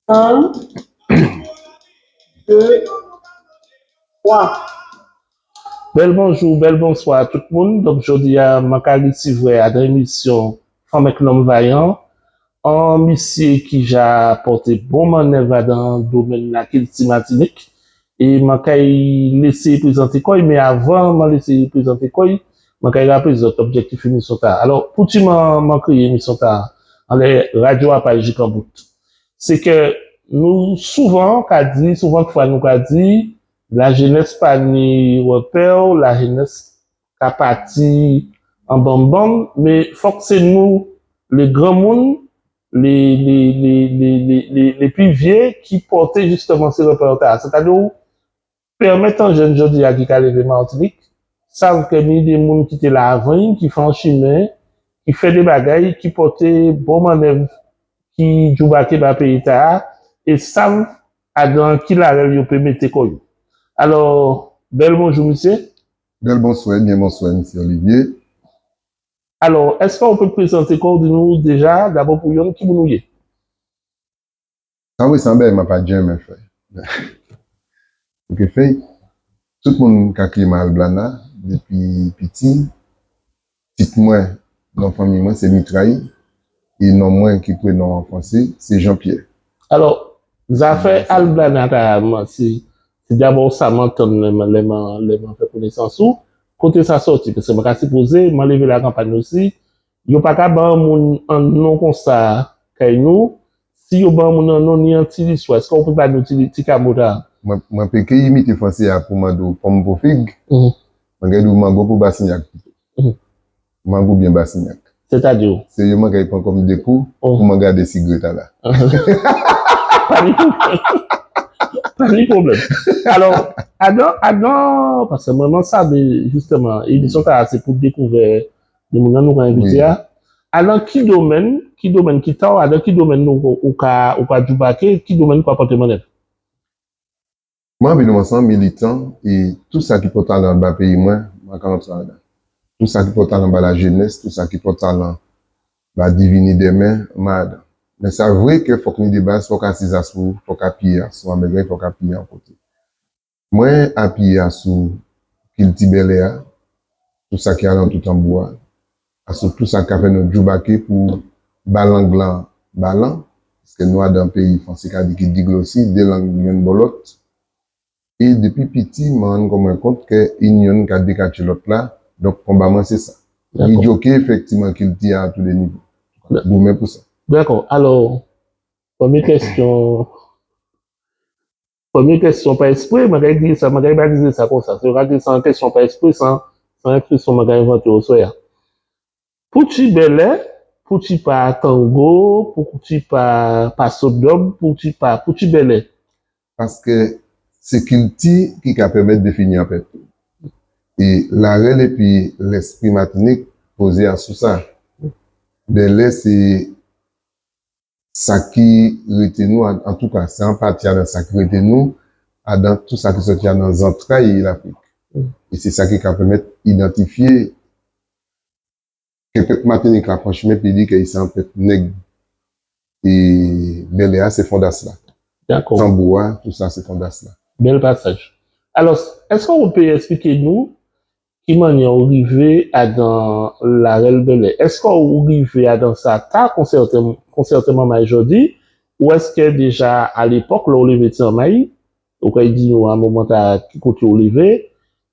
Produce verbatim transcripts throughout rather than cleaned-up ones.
An, de, twa. Bèl bonjou, bèl bonswa tout moun. Donk, jodi a, mwen ka resivwè adan emisyon Fanm èk Nonm Vayan, an misye ki ja pote bon mannèv adan domèn lakilti Matinik. E mwen kay lese prezante kò'y, men avan mwen lese prezante kò'y, mwen kay raple zòt objektif emisyon sa a. Alò, poutji mwen, mwen kreye emisyon sa a, anlè radyo a pa jik an bout. Se ke nou souvan ka di, souvan fwa nou ka di, lajenès pa ni repè, lajenès ka pati an banmbanm, men fòk se nou, le granmoun, le, le, le, le, le, le, le pi vye ki pote jisteman se repè sa a. Sètadi, pèmèt an jèn jodi a ki ka leve Matinik, sav ke ni de moun ki te la avan, ki fè yon chimen, ki fè de bagay, ki pote bon mannèv, ki djoubake ba peyi sa a, e sav adan ki larèl yo pe mete kò yo. Alò, bèl bonjou, misye. Bèl bonswè, byen bonswè, misye Olivier. Alò, èske ou pe prezante kò w, di nou deja, dabò pou yonn, ki moun ou ye? Sa vre, se yon bagay mwen pa janmen fè. Ok, fè. Tout moun ka kriye mwen Alblana depi piti. Tit mwen, non fanmi mwen, se Mitray. E non mwen ki prenon an franse, se Jean-Pierre. Alò, zafè Alblana ta a, mwen, se, se dabò sa mwen tann lè mwen, lè mwen, lè mwen fè konesans ou. Kote sa sòti? Paske mwen ka sipoze, mwen leve lakanpay osi, yo pa ka ban moun an non konsa kay nou. Si yo ban moun an non, ni an ti listwa. Èske ou pe ba nou ti, ti kamo ta a? Mwen, mwen pe ke imite franse a pou mande w pòm pou fig. Mhm. Mwen gen di w mango pou basinyak pito. Mhm. Mango oubyen basinyak. Sètadi? Se yo mwen kay pran kòm dekou pou mwen gade si gre ta la. Pa ni pwoblèm. Pa ni pwoblèm. Alò, adan, adan, paske mwen, mwen sav, jisteman, emisyon sa a se pou dekouvè de moun nan nou ka envite a. Adan ki domèn, ki domèn, ki ta w, adan ki domèn nou, ou ka, ou ka djoubake, ki domèn ou ka pote mannèv? Mwen anpil mwen se yon militan, e tou sa ki pòtalan ba peyi mwen, mwen ka antre ladan. Tou sa ki pòtalan ba lajenès, tou sa ki pòtalan ba divini dèmen, mwen ladan. Men sa vre ke fòk ni de baz, fòk asiz asou, fòk apiye asou an bagay, fòk apiye an kote. Mwen apiye asou kilti bèlè a, tou sa ki alantou tanbou a, asou tou sa k ka fè nou djoubake pou ba lang lan balan, paske nou adan peyi franse ka di ki diglosi, de lang youn bò lòt. E depi piti, mwen rann kò mwen kont ke yonn ka dekatye lòt la, donk konba mwen se sa. Dakò. Ridyoke efektivman kilti a a tou de nivo. Goumen pou sa. Dakò. Alò, premye kesyon, premye kesyon pa espre, mwen kay di sa, mwen kay batize sa konsa. Se yo ka di sa an kesyon pa espre, se an, se an ekspresyon mwen kay envante oswè a. Poutji bèlè, poutji pa tango, poutji pa, pa sodòb, poutji pa, poutji bèlè? Paske se kilti ki ka pèmèt defini an pèp. E larèl epi lespri Matinik poze asou sa. Bèlè se sa ki rete nou, an, antouka, se an pati adan sa ki rete nou, adan tou sa ki sòti adan zantray Lafrik. Mm. E se sa ki ka pèmèt idantifye ke pèp Matinik la pran chimen, pi di ke li se yon pèp nèg. E bèlè a, se fondas la. Dakò. Tanbou a, tou sa, se fondas la. Bèl pasaj. Alò, èske ou pe eksplike nou ki mannyè ou rive adan larèl bèlè? Èske ou rive adan sa ta, kon sèten, kon sèten manmay jodi, ou èske deja alepòk, lè ou leve ti manmay, ou kay di nou a moman ta ki kote ou leve,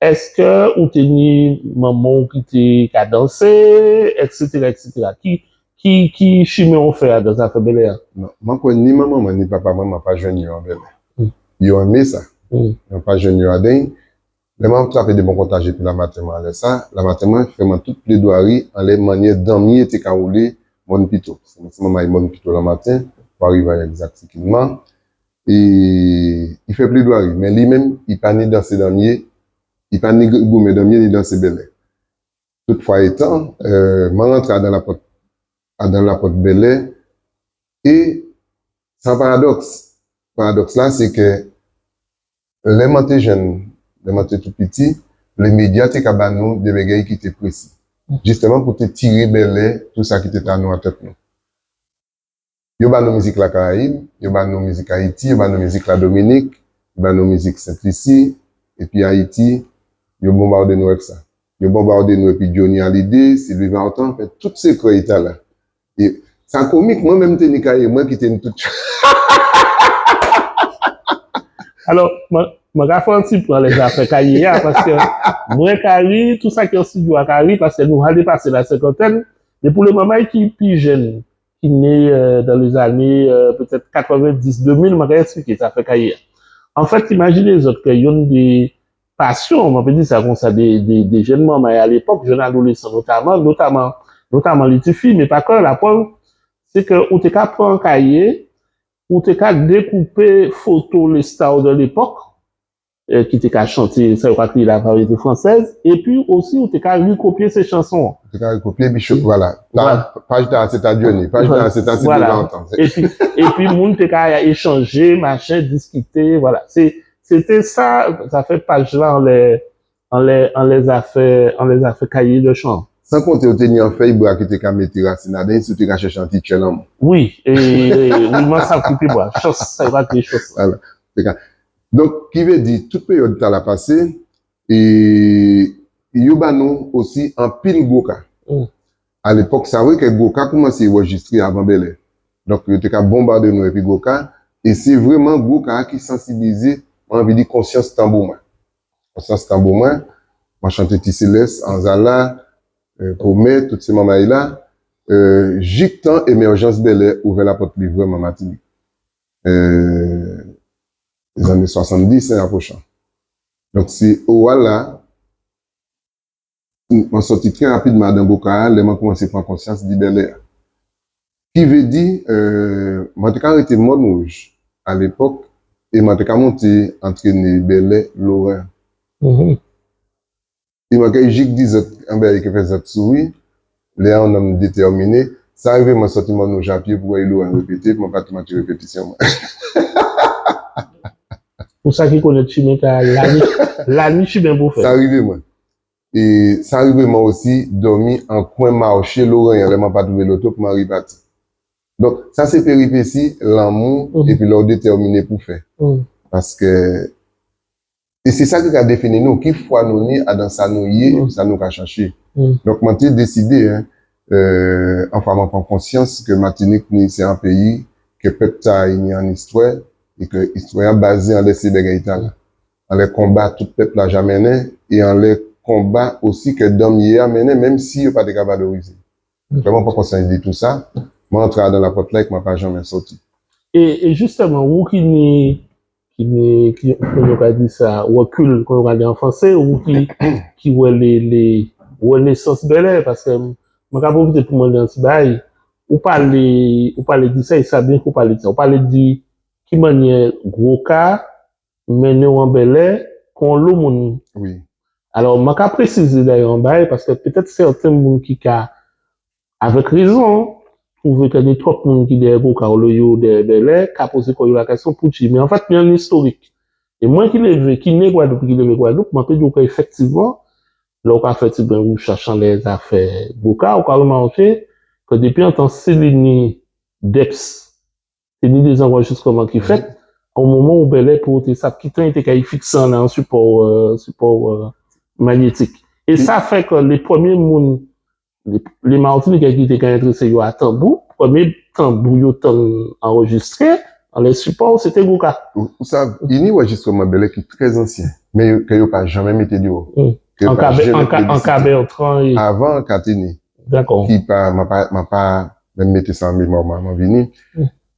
èske ou te ni manman w ki te ka danse, etsetera, etsetera? Ki, ki, ki chimen ou fè adan zafè bèlè a? Non, mwen kwè ni manman mwen, ni papa mwen, mwen pa jwenn yo an bèlè. Hmm. Yo renmen sa. Hmm. Mwen pa jwenn yo adan. Lè mwen ap trape de bon kontaj epi Lamaten mwen anlè sa, Lamaten mwen fè mwen tout pledwari anlè mannyè danmye te ka woule Mòn Pito. Se manman e Mòn Pito Lamaten, pou arive a egzaktikilman. E li fè pledwari, men li menm, li pa ni danse danmye, li pa ni goumen danmye, ni danse bèlè. Toutfwa etan, euh, mwen rantre adan lapòt, adan lapòt bèlè, e se yon paradòks. Paradòks la, se ke lè mwen te jèn, lè mwen te tou piti, lemedya te ka ba nou de bagay ki te presi. Jisteman pou te tire bèlè tou sa ki te ta nou an tèt nou. Yo ba nou mizik Lakarayib, yo ba nou mizik Ayiti, yo ba nou mizik Ladominik, yo ba nou mizik Sent Lisi, epi Ayiti, yo bonbade nou èk sa. Yo bonbade nou epi Johnny Hallyday, Sylvie Vartan, fè tout sekrè Itala. E sa komik, mwen menm te ni kaye mwen ki te ni tout. Alò, mwen ka fè yon ti pran lè zafè kaye a, paske mwen ka ri, tou sa ki an estidyo a ka ri, paske nou ale pase la senkantèn, men pou le manmay ki pi jèn, ki ne euh, dans les années euh, peut-être quatre-vingt-dix, deux mille, mwen ka eksplike zafè kaye a. An fèt, imajine zòt ke youn de pasyon, mwen pe di sa konsa, de, de, de jèn manmay a lepòk, jèn adolesan notaman, notaman, notaman li ti fi, men pa ke, laprèv, se ke ou te ka pran kaye, ou te ka dekoupe foto les stars de l'époque, euh, ki te ka chante sa yo ka kreye la variété française, epi osi ou te ka rekopye se chanson an. Ou te ka rekopye, epi cho, vwala. Paj ta se ta Johnny, paj ta se ta se Devantan. Epi, epi moun te ka echanje, machin, diskite, vwala. Se, se te sa, zafè paj la anlè, anlè, anlè zafè, anlè zafè kaye de chan. San konte ou te ni yon fèy bwa ki te ka mete rasin ladan, si ou te ka chèche yon ti tchè lanmou. Wi, e, e, wi, mwen sa koupe bwa. Chans, sa yo pa kreye chans. Vwala. Donk, ki vle di, tout peryòd ta la pase, e yo ba nou osi anpil gwoka. Alepòk sa, vre ke gwoka koumanse anrejistre avan bèlè. Donk, yo te ka bonbade nou epi gwoka, e se vrèman gwoka a ki sansibilize, mwen anvi di, konsyans tanbou mwen. Konsyans tanbou mwen, mwen chante Ti Selès, Anzala, Komè, tout se manmay la, jiktan emèjans bèlè ouvè lapòt li vrèman Matinik. Lezane swasanndis en apwochan. Donk se oral la, mwen sòti trè rapidman adan gwoka a lè mwen kòmanse pran konsyans di bèlè a. Ki vle di, mwen te ka rete Mòn Wouj alepòk e mwen te ka monte antrene bèlè Loran. E mwen kay jik di zòt anbè e ke fè zòt souri, lè yon nonm detèmine, sa rive mwen sòti Mòn Wouj a pye pou wè Loran repete, mwen pa t manke repetisyon mwen. Pou sa ki konèt chimen ka, lanwi chimen pou fè. Sa rive mwen. E sa rive mwen osi dòmi an kwen mache Loran an lè mwen pa twouve loto pou mwen ripati. Donk, sa se peripesi lanmou epi lè w detèmine pou fè. Paske E se sa ki ka defini nou, ki fwa nou ni adan sa nou ye, sa nou ka chache. Donk, mwen te deside, anfwa mwen pran konsyans ke Matinik ni se yon peyi, ke pèp sa a ni an istwa, e ke istwa a baze anlè se bagay sa la. Anlè konba tout pèp la ja mennen, e anlè konba osi ke danm ye a mennen, menm si yo pa te ka valorize. Lè mwen pran konsyans de tou sa, mwen antre adan lapòt la e ke mwen pa janmen sòti. E, e jisteman, ou ki ni, ki ni, ki, kòman yo ka di sa, recul, kòman yo ka di an franse, ou ki, ki wè le, le renesans bèlè, paske mwen ka pwofite pou mande yon ti bagay, ou pale, ou pale di sa, e sa byen ke ou pale di sa, ou pale di ki mannyè gwoka mennen w an bèlè kon lo moun. Wi. Alò, mwen ka presize dayè yon bagay, paske petèt sèten moun ki ka, avèk rezon, twouve ke ni twòp moun ki dèyè gwoka olye yo dèyè bèlè, ka poze kò yo lakesyon poutji. Men anfèt, gen yon istorik. E mwen ki leve, ki ne Gwadloup, ki leve Gwadloup, mwen pe di w ke efektivman, lè w ka fè ti bwen rechèch anlè zafè gwoka, ou ka remake ke depi antan Silini, Dèks, te ni de zanrejistreman ki fèt, o moman ou bèlè pou te sa ki tan te kay fikse nan sipò, sipò manyetik. E sa fè ke le premye moun, le, le Matinikè ki te kay enterese yo a tanbou, premye tanbou yo tann anrejistre anlè sipò, se te gwoka. Ou, ou sav, gen ni anrejistreman bèlè ki trè ansyen, men yo, ke yo pa janmen mete deyò. Ke yo pa janmen plebisite. An ka Bètran, wi. Avan an ka te ni. Dakò. Ki pa, mwen pa, mwen pa menm mete sa an memwa mwen, mwen vini.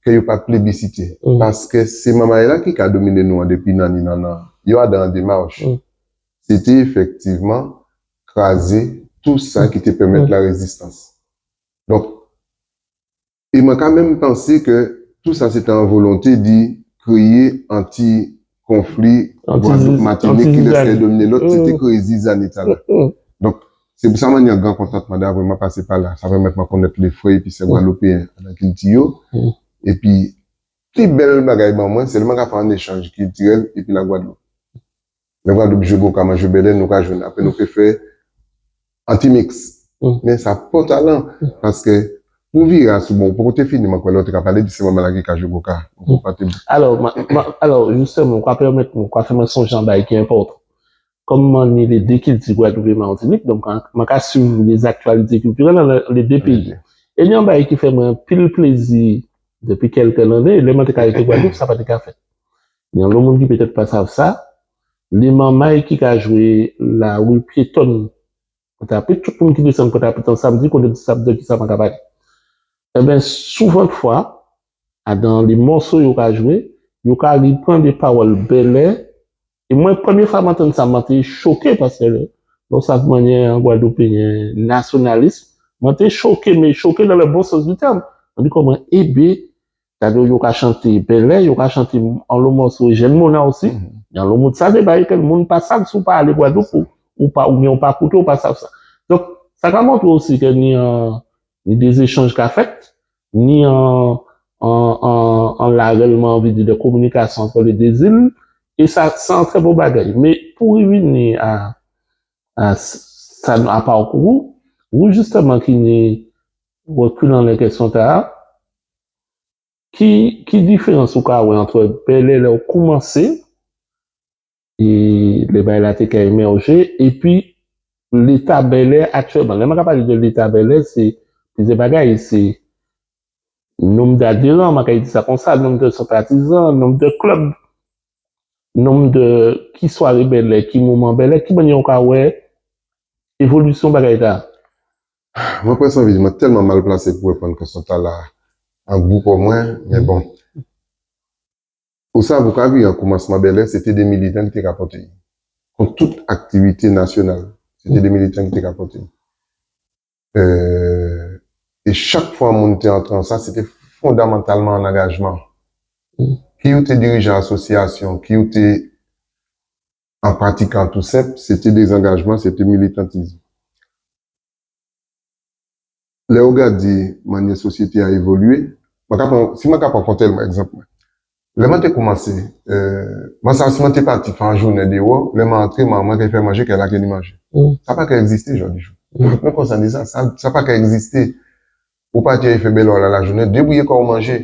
Ke yo pa t plebisite. Paske se manmay la ki ka domine nou an depi nan ni nan nan. Yo adan an demach. Se te efektivman kraze tou sa ki te pèmèt larezistans. Donk, e mwen ka menm panse ke tou sa se te an volonte di kreye anti konfli Gwadloup, Matinik, kilès ki domine lòt, se te kreye zizanita la. Donk, se pou sa mwen ni an gran kontantman dayè mwen pase pa la. Sa pèmèt mwen konèt le frè epi sè gwadloupeyen adan kilti yo. Epi, pi bèl bagay ban mwen, se lè mwen ka fè an echanj kiltirèl epi Lagwadloup. Lè Gwadloup jwe gwoka, mwen jwe bèlè, nou ka jwenn. Apre nou pe fè anti-mix. Men sa pa yon talan. Paske pou vire a sou bon, ou poko te fini, mwen kwè lè w te ka pale de se manman la ki ka jwe goka. Ou pa te Alò, alò, jisteman, ou ka pèmèt mwen, ou ka fè mwen sonje yon bagay ki enpòtan. Kòm mwen ni le de kilti Gwadloup e Matinik, donk mwen ka swiv le aktyalite kiltirèl nan le de peyi. E ni yon bagay ki fè mwen anpil plezi depi kèlke lane, lè mwen te ka rete Gwadloup, sa pa te ka fèt. Ni anlo moun ki petèt pa sav sa, li manmay ki ka jwe lari pyetòn Pòtoprens, tout moun ki desann Pòtoprens an samdi, kote sa ap di kisa mwen ka pale. Enben, souvantfwa, adan le mòso yo ka jwe, yo ka reprann de pawòl bèlè. E mwen, premye fwa mwen tann sa, mwen te choke paske lè w sav mannyè an Gwadloupeyen nasyonalis, mwen te choke, men choke dans le bon sens du terme. Mwen di kòman ebe Gade yo ka chante bèlè, yo ka chante anlo mòso Eugène Mona osi. Anlo moun sa de bagay ke moun pa sav si w pa ale Gwadloup ou, ou pa oubyen ou pa koute ou pa sav sa. Donk sa ka montre osi ke ni an ni de zechanj ka fèt, ni an an an an larèlman anvi di de kominikasyon ant le de zil e sa se an trè bon bagay. Men pou revini a a sa a pawkou ou, ou jisteman ki ni rekil anlè kesyon ta a, Ki, ki diferans ou ka wè ant bèlè lè w koumanse, e lè bagay la te ka emèje, epi leta bèlè aktyèlman? Lè mwen ka pale de leta bèlè, se plizyè bagay, se nonb de aderan, mwen ka di sa konsa, nonb de senpatizan, nonb de klèb, nonb de ki sware bèlè, ki moman bèlè, ki mannyè w ka wè evolisyon bagay ta? Mwen prèske anvi di, mwen tèlman mal plase pou reponn kesyon ta la an gou kò mwen, men bon. Ou sav, ou ka vire an koumansman bèlè, se te de militan ki te ka pote l. Kont tout aktivite nasyonal, se te de militan ki te ka pote l. E chak fwa moun te antre an sa, se te fondamantalman an angajman. Ki ou te dirijan asosyasyon, ki ou te an pratikan tou senp, se te dezangajman, se te militantizm. Lè ou gade mannyè sosyete a evolye, mwen ka pran, si mwen ka pran kontèl mwen, egzanp mwen. Lè mwen te koumanse, mwen sa si mwen te pati fè an jounen dewò, lè mwen antre, manman mwen te fè manje, kè la ke li manje. Sa pa ka egziste jòdijou. Mwen konsène sa, sa, sa pa ka egziste. Ou pati al fè bèlè w la lajounen, debouye kò w manje.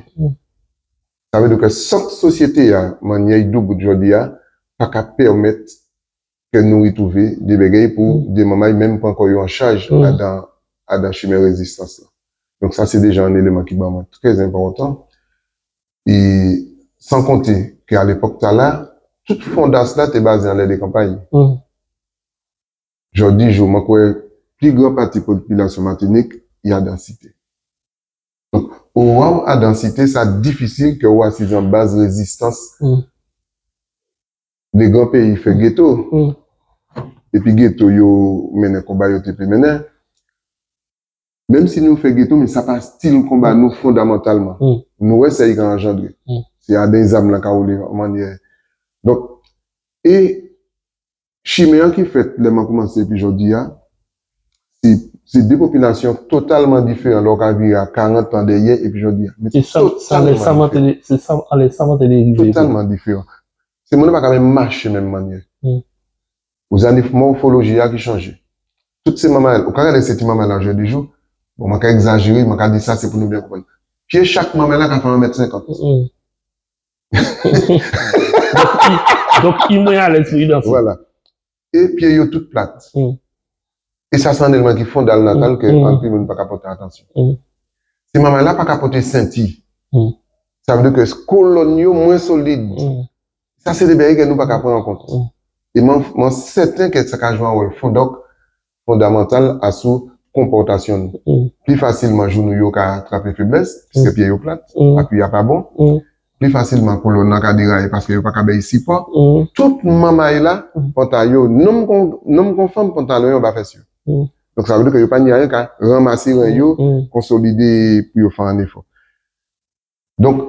Sa vle di ke sant sosyete a, mannyè l doubout jòdi a, pa ka pèmèt ke nou retwouve de bègay pou de manmay menm pran kò yo an chaj adan, adan chimen rezistans la. Donk sa se deja yon eleman ki ban mwen trè enpòtan. E san konte ke a lepòk ta la, tout fondas la te baze anlè de kanpay. Jòdijou, mwen kwè pli gran pati popilasyon Matinik, y adan site. Donk, ou wè w adan site, sa difisil ke ou asize an baz rezistans. De gran peyi fè geto. Epi geto yo mennen konba yo te pe mennen. Menm si nou fè geto, men sa pa stil konba nou fondamantalman. Nou wè sa li ka anjandre. Se adan zam lan ka woule mannyè. Donk, e chimen an ki fèt lè mwen koumanse epi jòdi a, se, se de popilasyon totalman diferan lè w ka vire a karant an dèyè epi jòdi a. Men se totalman diferan. Se sa, anlè sa mwen te rive. Totalman diferan. Se moun nan pa ka menm mache menm mannyè. Ou zani mòfoloji a ki chanje. Tout se manmay, ou ka gade se ti manmay la jòdijou. Bon, mwen ka egzajere, mwen ka di sa, se pou nou byen konprann. Pye chak manmay la ka fè yon mèt senkant. Donk, i mwen alèz pou li danse. Vwala. E pye yo tout plat. E sa se yon eleman ki fondamental ke anpil moun pa ka pote atansyon. Se manmay la pa ka pote senti. Sa vle di ke kolòn yo mwen solid. Sa se de bagay ke nou pa ka pran an kont. E mwen, mwen sèten ke sa ka jwe yon wòl fondòk fondamantal asou konpòtasyon nou. Pli fasilman jounou yo ka trape feblès, piske pye yo plat, apui a pa bon. Pli fasilman kolòn nan ka deraye paske yo pa ka bay sipò. Tout manmay la, pantalon yo, nonm kon, nonm kon fanm, pantalon yo anba fès yo. Donk sa vle di ke yo pa ni ayen ka ranmase ren yo, konsolide pou yo fè an efò. Donk,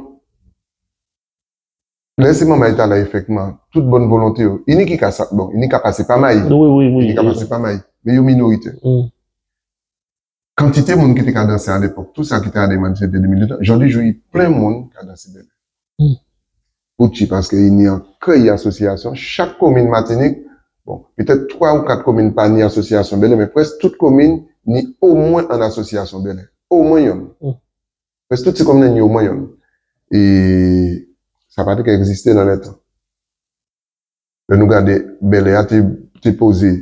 lè se manmay ta la efektivman, tout bòn volonte yo, ini ki ka sa, bon, ini ka pase pa may. Ini ka pase pa may, men yo minoritè. Kantite moun ki te ka danse alepòk, tou sa ki te ale manifeste de militan, jòdijou, gen plen moun ka danse bèlè. Poutji? Paske ini an kreye asosyasyon, chak komin Matinik, bon, petèt twa ou kat komin pa ni asosyasyon bèlè, men prèske tout komin ni omwen an asosyasyon Bèlè. Omwen yonn. Prèske tout ti kòmine ni omwen yonn. E sa pa te ka egziste nan lè tan. Lè nou gade, Bèlè a te, te poze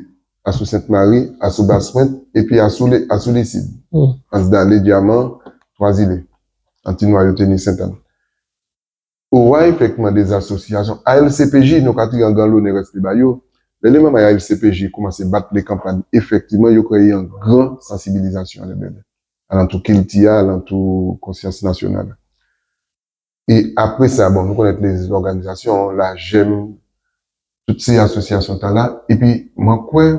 asou Sent Mari, asou Baspwent, epi asou, le, asou Lisid. Anse Dallé, Dyaman, Twazile. Anti Nwayo te ni Sentàn. Ou wè, efektivman, de asosyasyon. A L C P J, nou ka tire an gran lonè, respè ba yo. Lè eleman A L C P J kòmanse bat le kanpay, efektivman, yo kreye an gran sansibilizasyon anlè Bèlè. Alantou kilti a, alantou konsyans nasyonal. E apre sa, bon, nou konèt lezòganizasyon, la jèm, tout se asosyasyon ta la. Epi, mwen kwè,